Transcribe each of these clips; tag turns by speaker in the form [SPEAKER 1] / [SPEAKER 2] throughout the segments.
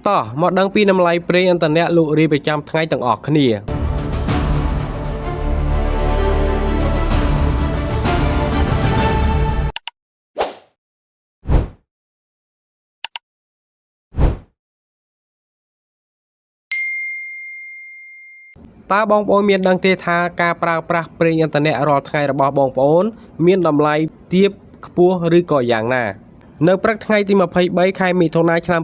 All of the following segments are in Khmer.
[SPEAKER 1] តោះមកដឹងពីតម្លៃប្រេងឥន្ធនៈលក់រាយប្រចាំថ្ងៃទាំងអស់គ្នា តើបងប្អូនមានដឹងទេថាការប្រើប្រាស់ប្រេងឥន្ធនៈរាល់ថ្ងៃរបស់បងប្អូន មានតម្លៃទាបខ្ពស់ឬក៏យ៉ាងណា នៅព្រឹកថ្ងៃទី23ខែមិថុនាឆ្នាំ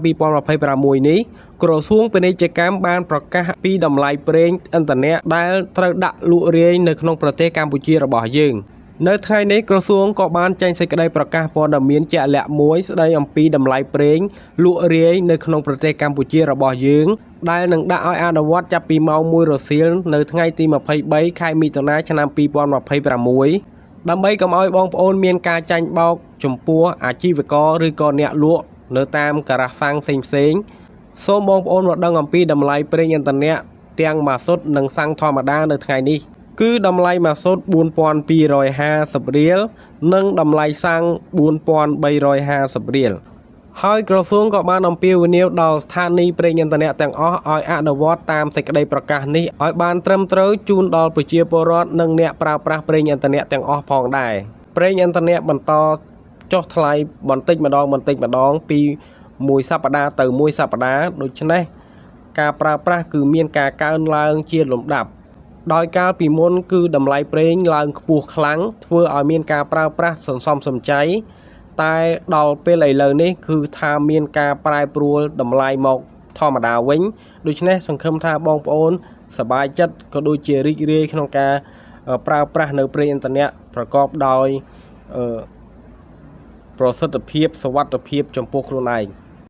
[SPEAKER 1] 2026នេះក្រសួងពាណិជ្ជកម្មបានប្រកាសពីតម្លៃប្រេងឥន្ធនៈដែលត្រូវដាក់លក់រាយនៅក្នុងប្រទេសកម្ពុជារបស់យើង នៅថ្ងៃនេះក្រសួងក៏បានចេញសេចក្តីប្រកាសព័ត៌មានជាក់លាក់មួយស្តីអំពីតម្លៃប្រេងលក់រាយនៅក្នុងប្រទេសកម្ពុជារបស់យើងដែលនឹងដាក់ឲ្យអនុវត្តចាប់ពីម៉ោង1រសៀលនៅថ្ងៃទី23ខែមិថុនាឆ្នាំ2026ដើម្បីកុំឲ្យបងប្អូនមានការចាញ់បោកចំពោះអាជីវករឬក៏អ្នកលក់នៅតាមការ៉ាសាំងផ្សេងៗសូមបងប្អូនមកដឹងអំពីតម្លៃប្រេងឥន្ធនៈទាំងម៉ាស៊ូតនិងសាំងធម្មតានៅថ្ងៃនេះគឺតម្លៃម៉ាស៊ូត4250រៀលនិងតម្លៃសាំង4350រៀលហើយក្រសួងក៏បានអំពាវនាវដល់ស្ថានីយ៍ប្រេងឥន្ធនៈទាំងអស់ឲ្យអនុវត្តតាមសេចក្តីប្រកាសនេះឲ្យបានត្រឹមត្រូវជូនដល់ប្រជាពលរដ្ឋនិងអ្នកប្រើប្រាស់ប្រេងឥន្ធនៈទាំងអស់ផងដែរប្រេងឥន្ធនៈបន្តចុះថ្លៃបន្តិចម្ដងបន្តិចម្ដងពីមួយសប្តាហ៍ទៅមួយសប្តាហ៍ដូច្នេះការប្រើប្រាស់គឺមានការកើនឡើងជាលំដាប់ដោយកាលពីមុនគឺតម្លៃប្រេងឡើងខ្ពស់ខ្លាំងធ្វើឲ្យមានការប្រើប្រាស់សន្សំសំចៃតែដល់ពេលឥឡូវនេះគឺថាមានការប្រែប្រួលតម្លៃមកធម្មតាវិញដូច្នេះសង្ឃឹមថាបងប្អូនសប្បាយចិត្តក៏ដូចជារីករាយក្នុងការប្រើប្រាស់នៅប្រេងឥន្ធនៈប្រកបដោយប្រសិទ្ធភាពសុវត្ថិភាពចំពោះខ្លួនឯង។